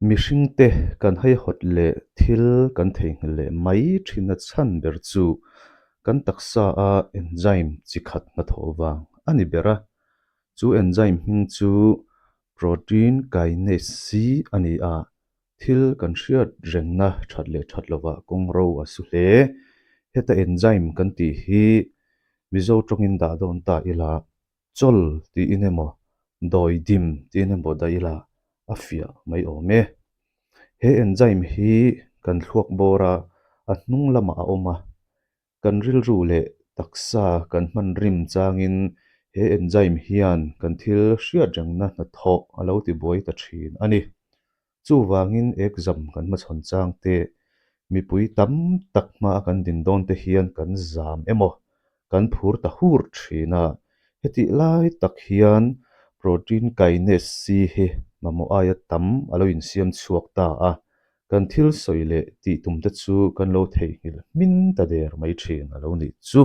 Mihringte kan haihawt leh thil kan theihnghilh leh mai thinna chhan ber chu kan taksa a enzyme chi khat hnathawh vang a ni ber a. Chu enzyme hming chu protein kinase C a ni a, thil kan hriat rengna that leh that lovah kawng ro a su hle. Heta enzyme kan tih hi Mizo tawngin dah dawn ta ila Chawl tiin emaw, dawi dim tiin emaw dah ila a fiah mai awm e. He enzyme hi kan thluak bawr a, a hnung lamah a awm a. Kan rilru leh taksa kan hman rim changin he enzyme hian kan thil hriatrengna hnathawh a lo tibuai ta thin a ni. Chuvangin exam kan hmachhawn chang te, mipui tam tak hma a kan din dawn te hian kan zam emaw, kan phur ta hur thin a. Hetih lai tak hian protein kinase C hi mamawh aia tam a lo insiam chhuak ta a, kan thil sawi leh tih tum te chu kan lo theihnghilh hmin ta der mai thin a lo nih chu.